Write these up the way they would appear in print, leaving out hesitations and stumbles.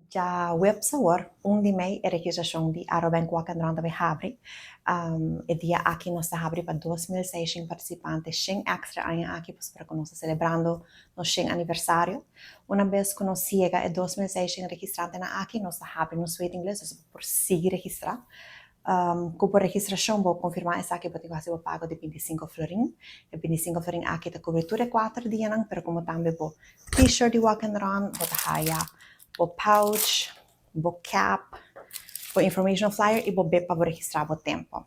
Djaweps awor, 1 di mei, e registrashon di Arubank Walk and Run ta bai habri. E dia aki nos ta habri pa 2600 partisipante, 100 èkstra aña aki pasobra ku nos ta selebrando nos 100 aniversario. Una bes ku nos yega e 2600 registrantenan aki, nos ta habri nos waiting list, dus bo por sigui registrá. Ku bo registrashon bo konfirmá esaki bo tin ku hasi bo pago di 25 florin. E 25 florin aki ta kubri tur e kuater dianan, pero komo tambe bo t-shirt di Walk and Run, bo ta haya bo pouch, bo cap, bo informational flyer i bo bib pa bo registrá bo tempu.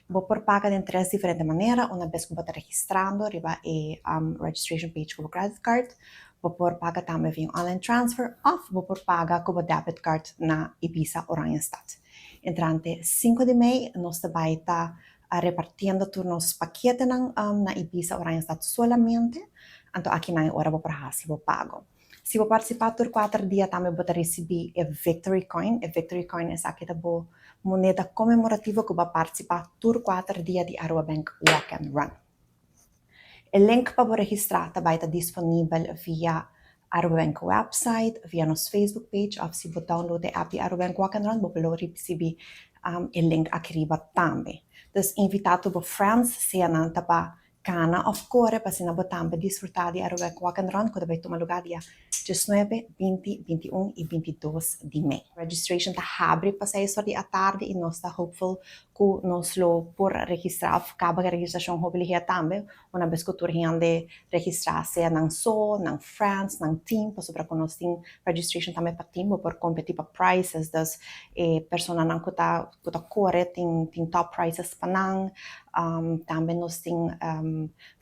Bo por paga den tres diferente manera, una bes ku bo ta registrando riba e registration page ku bo credit card, bo por paga tambe via un online transfer òf bo por paga ku bo debit card na Ibisa Oranjestad. Entrante 5 di mei nos ta bai ta repartiendo tur nos paketenan na Ibisa Oranjestad solamente, anto akinan e ora bo por hasi bo pago. Si bo partisipá tur kuater dia tambe bo ta risibí e Victory Coin. E Victory Coin esaki ta bo moneda konmemorativo ku bo a partisipá tur kuater dia di Aruba Bank Walk and Run. E link pa bo registrá ta bai ta disponibel via Aruba Bank website, via nos Facebook page òf si bo download e app di Aruba Bank Walk and Run bo por lo risibí e link aki riba tambe. Dus invitá tur bo friends, sea nan ta pa kana òf kore pa asina bo tambe disfrutá di Aruba Walk and Run ku ta bai tuma lugá dia 19, 20, 21 i 22 di mei. Registration ta habri pa 6 or di atardi i nos ta hopeful ku nos lo por registrá òf kaba ku e registrashon hopi lihé tambe una bes ku tur hende registrá, sea nan so, nan friends, nan team, pasobra ku nos tin registration tambe pa team, bo por kompetí pa prizes, dus e personanan ku ta kore tin top prizes pa nan. Tambe nos tin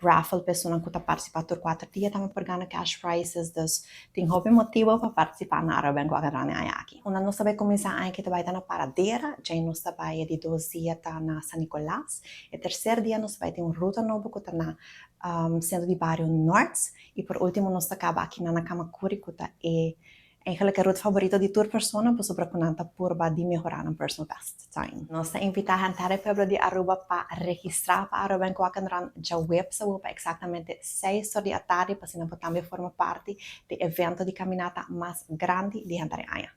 raffle pa esunnan ku ta partisipá tur kuater dia tambe por gana cash prizes, dus tin hopi motibu pa partisipá na Aruba Bank Walk and Run e aña aki. Unda nos ta bai kuminsá aña aki ta bai ta na Paradera, djei nos ta bai e di dos dia ta na San Nicolas, e terser dia nos ta bai tin un ruta nobo ku ta na Sentro di Bario Noord i por ultimo nos ta kaba aki na Camacuri ku ta e eigenlijk e ruta favorito di tur persona pasobra ku nan ta purba di mehorá nan personal best time. Nos ta invitá henter e pueblo di Aruba pa registrá pa Aruba Bank Walk and Run djaweps awor pa eksaktamente 6 or di atardi pa asina bo tambe forma parti di evento di kaminata mas grandi di henter e aña.